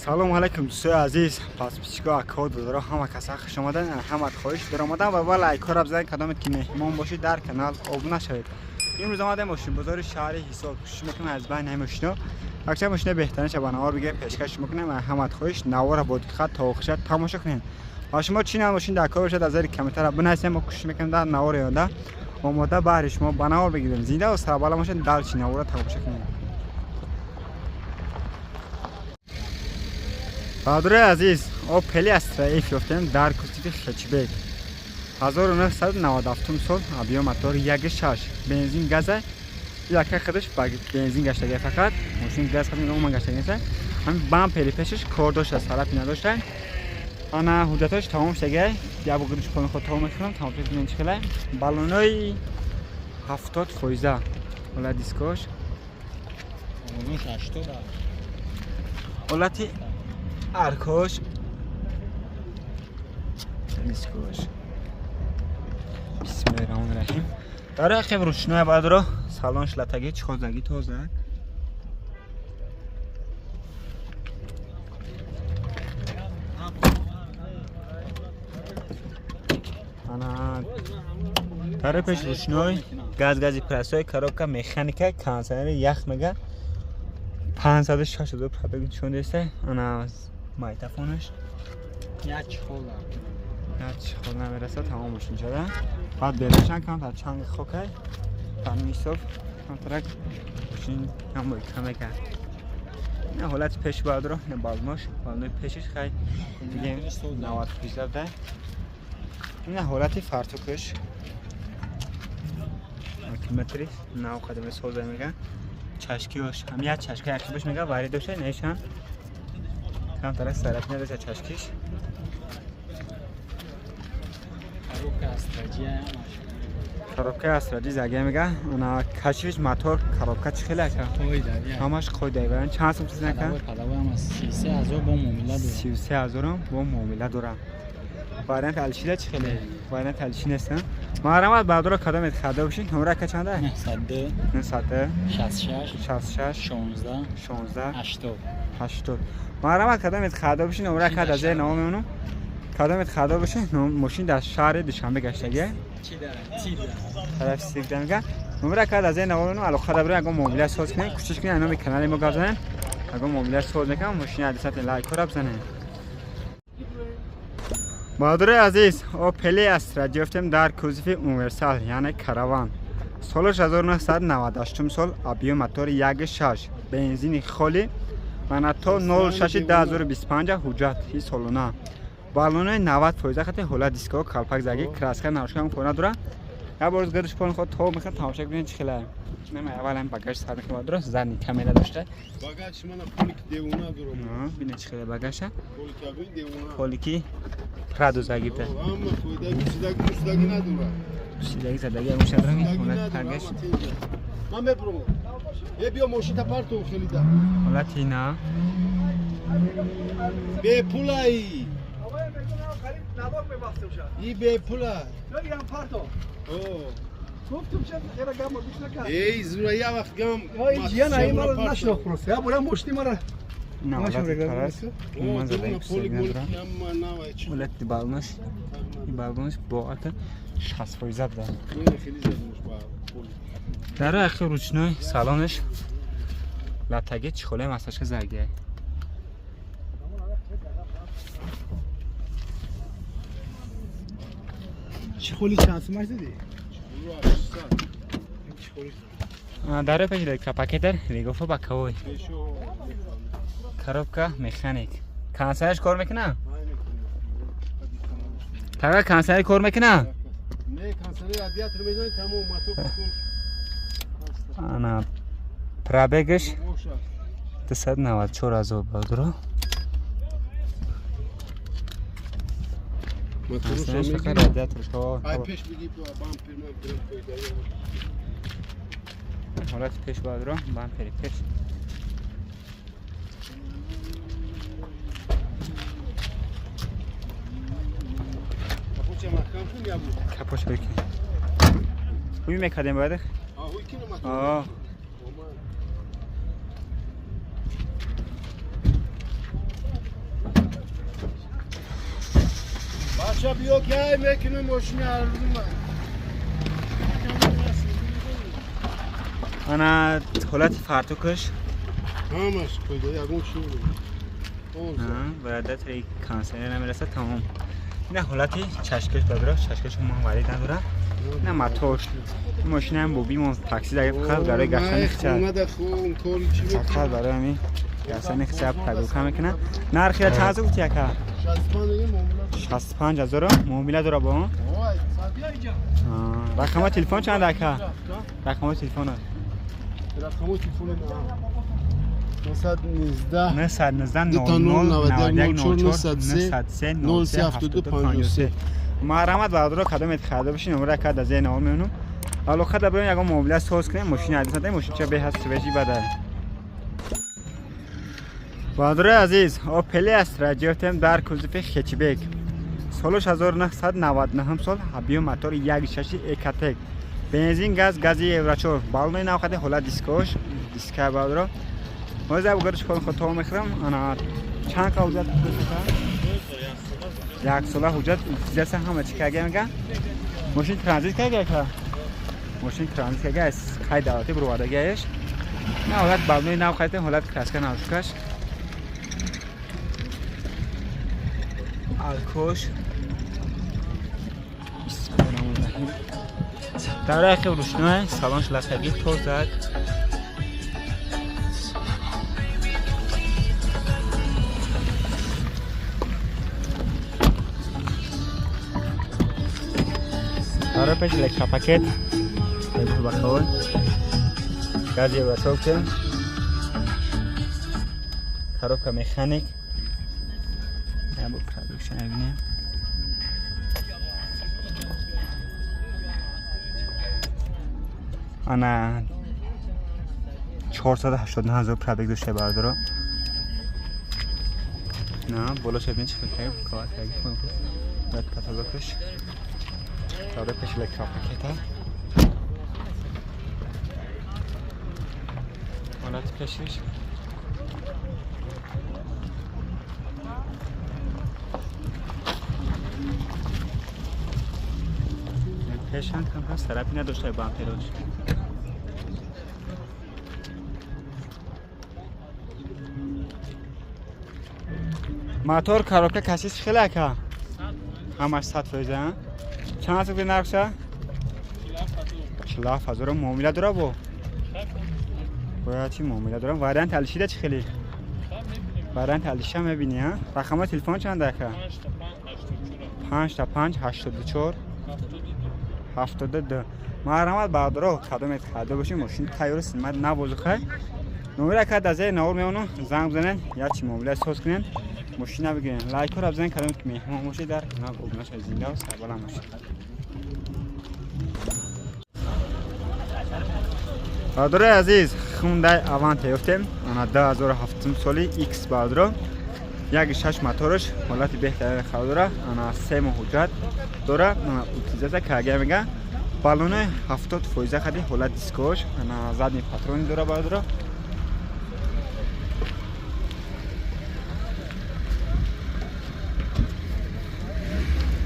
Салом алейкум, дӯстои азиз, подписчико, акаҳо, додаро, ҳама каса хуш омадан. Ҳамат хоҳиш даромадан ва лайкҳоро бизанед. Кадомед ки меҳмон бошед, дар канал обуна шавед. Имрӯз омадем мошинбозори шаҳри Ҳисор. Кӯшиш мекунем аз байни ҳамин мошино якчанд мошина беҳтаринша ба навор бигирем, пешкаш мекунем. Ҳамат хоҳиш, навора бо диққат то охирша тамошо кунед. Ва шумо чӣ нав мошин дар кор бошад, аз зери комментария бинависед. Мо кӯшиш мекунем дар навори оянда омода баҳри шумо ба навор бигирем. Зинда ва сарбаланд бошед, дальше навора тамошо кунед. Бародарои азиз, Опели Астра F ёфтем дар кузови хэтчбек, 1997 сол, объём мотор 1,6, бензин газа. Яка худаш ба бензин гаштага, фақат мошин газ умуман гаштага нест. Ҳамин бампери пешаш кор дошта, сарапи надошта. Ана ҳуҷҷатош тамом шудага. Як гудиш пони худ тамом мекунам, тамошо кунем чӣ хела. Баллонои 70%, ҳолат дискош, ҳолати аркош, дискош. Бисмиллаҳи раҳмони раҳим. Дар ақиб рӯшноя, баъдро салон шлатаги, чхозаги, тоза. Ана дар пеш рӯшной, газ, гази прасой, коробка механика, кондиционери ях мега. 506 000 пробег нишон деста. Ана майтафонаш як чхол намерасад, тамом мошин шуда. Баъд берашан камтар чанги хокай, ҳамин ҳисоб камтарак мошин ҳамои камека. Ина ҳолати пеш, баъдро ина балмош, балнои пешиш хай дигем 90% буда. Ина ҳолати фартукаш, километри нав қадаме соза мега. Чашкиош ҳам як чашка яқибаш мега вари дошта, нешан камтарак сарак надошта чашкиш. Коробка астраҷи заге мега. Ана кашифиш мотор, коробка чӣ хеле ака? Ҳамаш қоида. Чанд сум чиз нака? 33 000-ам бо муомила дорам. Вариант алишида чӣ хеле? Вариант алиши нест. Марҳамат, баъдро кадомед харда бошед. Номра ака чанда? 902 902 66 66 16 16 80. 80. Марҳамат, кадомед харда бошед, номра ака дар зери наво мемонам. Кадомед харда бошед, мошин дар шаҳри Душанбе гаштагия. Тарафи сирк мега. Номра ака дар зери наво мемонам. Алоқа дабрем, ягон муомила соз кунем, кӯшиш кунем, номи канали мо гап занем. Ягон муомила соз мекунам, мошини адисати лайкҳоро бизанем. Бародарои азиз, Опели Астра гирифтем дар кузови универсал, яъне караван. Солаш 1998 сол, объём мотори 1,6, бензини холи. Мана то 06 2025 ҳуҷҷати солона. Баллонои 90% хати, ҳолат дискаҳо калпак заги, краска нарушкам кор надора. Як бор гирдиш пони худ то мехоҳам, тамошо кунед чӣ хела. Нема аввал ҳам багаж сар мекунам, бародаро, задний камера дошта. Багаж мана полик девона дорам. Бинед чӣ хела багаша. Полик абин девона. Полики Прадо загибда. Ҳама фоида, пусидаги, пусидаги надорад. Пусидаги задаги ягон шадрам, ҳолат паргаш. Ман мебурам. Е, биё мошинта партов хелида. Ҳолати на. Бепулай. И бепула. Гуфтум, ча хера гам гӯш накард. Эй, зура я вақт гам. Эй, ҷиян, ай маро нашинохт просто. Я бурам мошини мара. На ҳолати парас. Умуман задаги пусидаги надорам. Ҳолати баллонаш, баллонаш боата 60% буда. Дар ахир ручной салонаш латаги, чхолаи масашка заргия. Чӣ холи чанд сумаш дидӣ? Дар пеш электропакетер, легофо боковой. Коробка механик. Кондиционерш кор мекуна? Тага кондиционер кор мекуна? Не, кондиционер радиатор мезани, тамом, мотор. Ана пробегаш 294 000, бародаро. Кондиционерш фақат радиаторш. Ай пеш биги бампер ман бирам фоида. Ҳолати пеш, бародаро, бампери пеш. Капоча маҳкам кун я бу. Капош бикун. Ҳуй мекардем баъд? А ҳуй кина мотор. Аа. Бача биё гай мекунем мошини арзун. Ана ҳолати фартукаш ҳамаш қойда, ягон чиз бояд датри консейнер намераса, тамом. Ина ҳолати чашкаш бадро, чашкаш ман варид надора. На мотор. Мошинаам бобимон такси дага фақат барои гаштани хича. Фақат барои ҳамин гаштани хича прогулка мекунад. Нархи чанд сум гуфти ака? 65 ҳазор муомила дора бо он? Рақами телефон чанд ака? Рақами телефон. Рақами телефон 919 919 00 91 04 903 03 72 53. Марҳамат бародаро, кадомет харида бошед, номера кад аз зери навор мемонам. Алоқа да биёем, ягон муомила соз кунем, мошини адис надем, мошинча беҳад свежий бада. Бародарои азиз, Opel Astra гирифтем дар кузови хетчбек. Солаш 1999 сол, объем мотор 1.6 Ecotec. Бензин, газ, гази Евро 4. Балони нав хади, ҳолат дискош, диска бародаро. Ҳозир бугариш кор хото мехӯрам. Ана чанд қа ҳуҷҷат як сола ҳуҷҷат утилизация ҳама чӣ карга мега? Мошин транзит карга ка? Мошин транзит карга аз қай давлати буровардагиаш? На ҳолат балони нав харидем, ҳолат краска навшукаш. Алкош. Дар хел рӯшноe, салон шлакаги тозак. Дар пеш электропакет. Бахой. Гази васокте. Коробка механик. Я бу продукшн бинем. Ана 489 ҳазор пробег дошта бародаро. На, боло шабин чӣ хел кор кард, баъд каталогаш. Дар пеш электропакета. Ҳолати пешиш. Пешам кам тарафи надошта бамперош. Мотор коробка кашиш хеле ака? Ҳамаш 100%. Чанд сум нархша? 47 ҳазор муомила дора бо? Бояд чӣ муомила дорам? Вариант алишида чӣ хеле? Вариант алиша мебинӣ, ҳа? Рақами телефон чанд ака? 5 5 84 72. Марҳамат бародаро, кадомет харида бошед, мошин тайёр аст, ман навозухай. Номера кад аз зери навор мемонам, занг бизанед, як чӣ муомила соз кунед, мошина бигиред. Лайкҳоро бизанед, кадомет ки меҳмон бошед дар канал обуна шавед, зинда ва сарбаланд бошед. Бародарои азиз, Hyundai Avante ёфтем. Ана 2007 соли X бародаро. 1.6 мотораш, ҳолати беҳтарин қарор дора. Ана 3 моҳ ҳуҷҷат дора. Ана утилизация карга мега. Балони 70% хади, ҳолат дискош, ана задний патрони дора бародаро.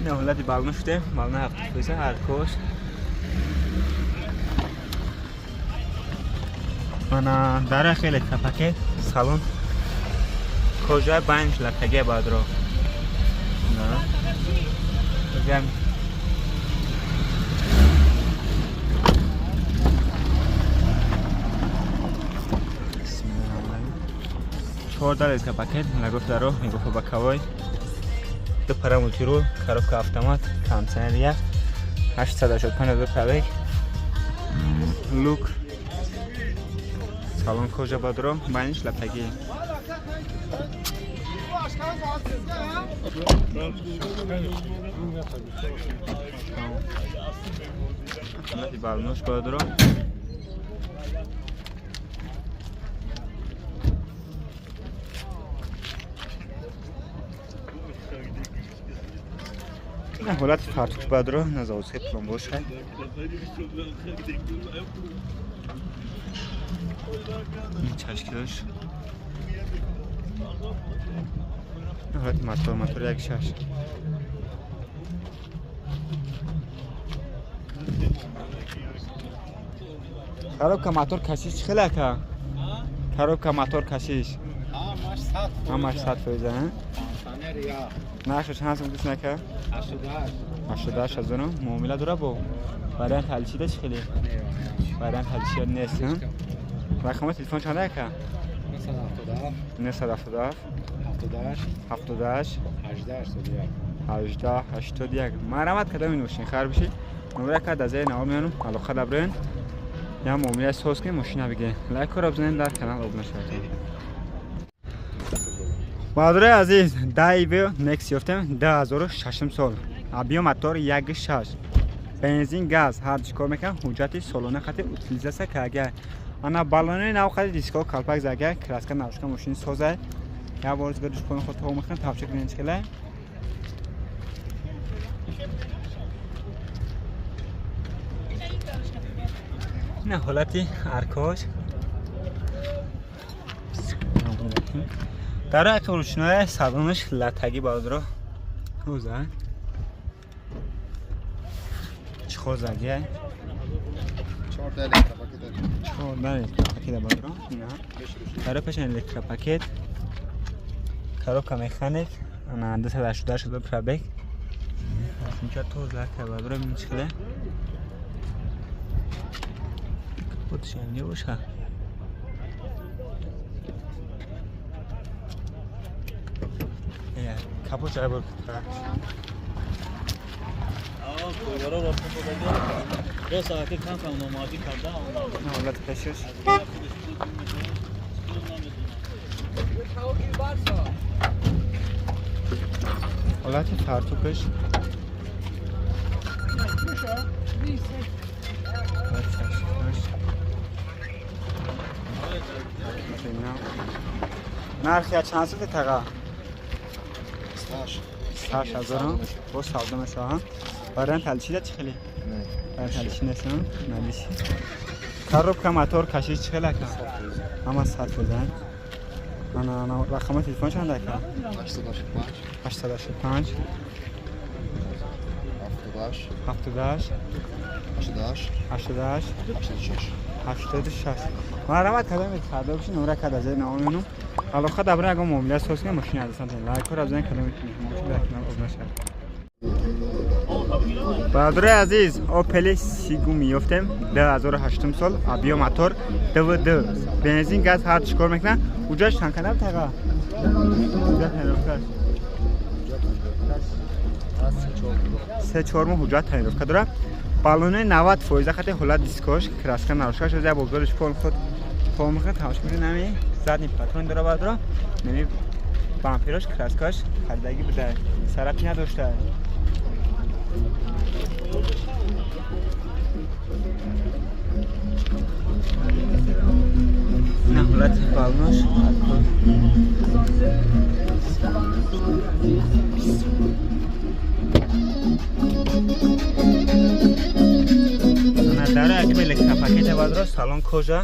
Ина ҳолати балон шуда, балон 70% ҳаркош. Ана дара хеле капаке, салон кожа банж лакаге бародаро. На. Бигам чор дар электропакет, нагуфт даро, мегуфт ба кавой. Ду пара мультирул, коробка автомат, кондиционер ях, 885 ҳазор пробег. Лук, салон кожа бадро, байниш лапаги. Балнош бадро. Ҳолати фартук бадро, на заводской пломбош хай. Чашкиdoш. Ҳолати мотор, мотор 1.6. Коробка мотор кашиш чӣ хеле ака? Коробка мотор кашиш. Ҳамаш 100%, ҳа? Нархаш чанд сом гуфтин ака? 88 ҳазорам. Муомила дора бо вариант ҳалшида чӣ хеле? Вариант ҳалшида нест, ҳа? Рақами телефон чанд ака? 977 78 18 81. Марҳамат кадом ин мошин хар бишед. Номера кард аз зери наво меёнам, алоқа даброен. Я муомила соз кунем, мошина бигирем. Лайкҳоро бизанед, дар канал обуна шавед. Бародарои азиз, Daewoo Nexia ёфтем 2006 сол. Объем мотор 1.6. Бензин, газ ҳар чӣ кор мекунад, ҳуҷҷати солона хати утилизатсия карда. Ана баллони нав хати диско калпак зага, краска навшка мошин соза. Я бор дигар душпони худ то мекунад, тавшик нечкела. نه حالتی ارکاش در اقل روشنای سالونش لطگی بازرو روزه چی خوزگیه؟ 14 الکترا 14 الکترا بازرو نه در پیش الکترا پاکت коробка механик ана 288 шуда пробег اینجا توز لکه بازرو ببینید چخله خودش هم باشه. کپوت جای بر حالت پشش حالت فرتوکش нархи чанд сути таға? 8 ҳазорам. Боз савдо мешавам. Вариант ҳалшида чӣ хеле? Вариант ҳалши нест, налиши. Коробка мотор кашиш чӣ хеле ака? Ҳама 100%. Ана рақами телефон чанд ака? 885 78 88 86. Марҳамат кадом сардор бошед, номра кард аз зери наво меёнам. Алоқа дабра ягон муомила соз кунем, мошини аз дастан лайкҳоро бизанед, кадом меҳмон бошед, дар канал обуна шавед. Бародарои азиз, Opel Sigu меёфтем 2008 сол, объем мотор ДВД, бензин, газ ҳар чӣ кор мекунад. Уҷаш чанд кадам таға? Ҳуҷҷат тайёркаш 3-4 моҳ ҳуҷҷат тайёрка дорад. Баллони 90% хати ҳолат дискош, краска нарушкаш, аз бозориш пол худ пол мехӯрад, тамош мекунад, нами задний патрон дора бардора, нами бамперош краскаш харидагӣ буда, сарапи надошта. На ҳолати баллонош дар акиб электропакет бадро салон кожа.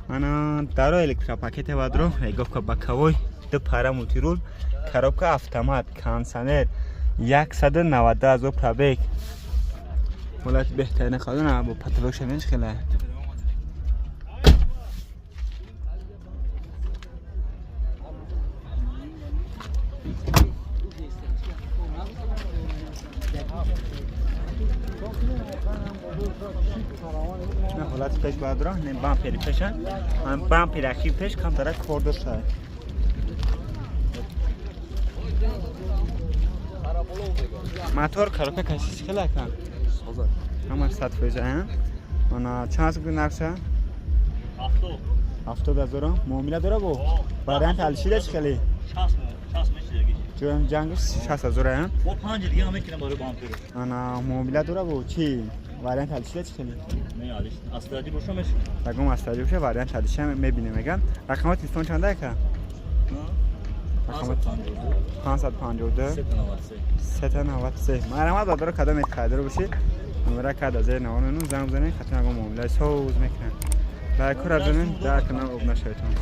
Ана даро электропакет бадро реговка боковой ду пара мультирул, коробка автомат, кондиционер, 192 ҳазор пробег. ҳолати беҳтарин хадона бо патвок шавен хеле. ҳолати пеш бардора, не бампери пеша, бампери ахир пеш камтара кор дошта. Мотор коробка кашиш хеле ака? Ҳама 100%, ҳа? Ана чанд сум нархша? 70 ҳазорам. Муомила дора бо? Вариант ҳалшида чӣ хеле? 60 мешидаги. Ҷоям ҷангш 60 ҳазор, ҳа? Бо 5 дига ҳам мекунам барои бамперо. Ана муомила дора бо чӣ? Вариант ҳалшида чӣ хеле? Не, алиш астради боша меши. Ягон астради боша вариант ҳалшида мебинем меган. Рақами телефон чанд ака? 552 393. 393. Марҳамат, бардоро, кадомет харидор бошӣ, номера карда зери навор мемонам, занг бизанед, хатман ягон муомилаи соз мекунанд. Лайкҳоро бизанед, дар канал обуна шаведтон.